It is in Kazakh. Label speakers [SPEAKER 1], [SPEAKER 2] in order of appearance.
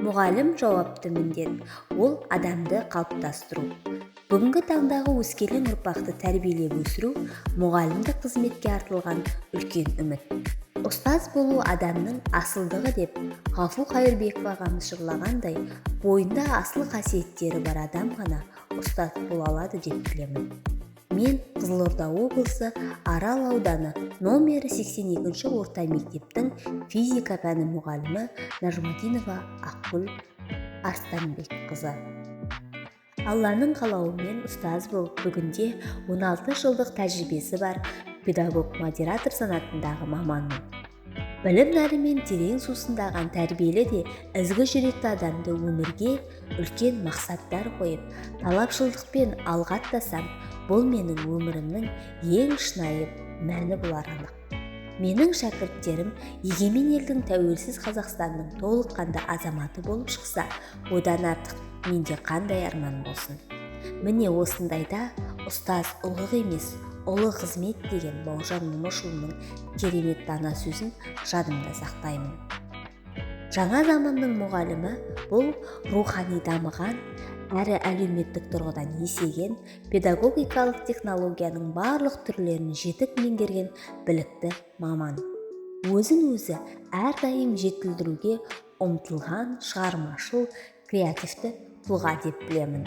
[SPEAKER 1] Мұғалім — жауапты міндет, ол адамды қалыптастыру. Бүгінгі таңдағы өскелең ұрпақты тәрбиелеп өсіру — мұғалімдік қызметке артылған үлкен үміт. Ұстаз болу — адамның асылдығы деп Ғафу Қайырбеков ағамыз жырлағандай, бойында асыл қасиеттері бар адам ғана ұстаз бола алады деп білемін. Мен Қызылорда облысы, Арал ауданы, номері 82 орта мектептің физика пәні мұғалімі Нажмадинова Ақгүл Арыстанбекқызы. Алланың қалауымен ұстаз болып, бүгінде 16 жылдық тәжірибесі бар педагог модератор санатындағы маманмын. Білім нәрімен терең сусындаған тәрбиелі де ізгі жүректі адамды өмірге үлкен мақсаттар қойып, талапшылдықпен алға аттасам, бұл менің өмірімнің ең шынайы мәні болары анық. Менің шәкірттерім егемен елдің, тәуелсіз Қазақстанның толыққанды азаматы болып шықса, одан артық менде қандай арман болсын? Міне, осындайда «Ұстаз ұлық емес, ұлы қызмет» деген Бауыржан Момышұлының керемет дана сөзін жадымда сақтаймын. Жаңа заманның мұғалімі — бұл рухани дамыған әрі әлеуметтік тұрғыдан есейген, педагогикалық технологияның барлық түрлерін жетік меңгерген білікті маман, өзін өзі әрдайым жетілдіруге ұмтылған шығармашыл, креативті тұлға деп білемін.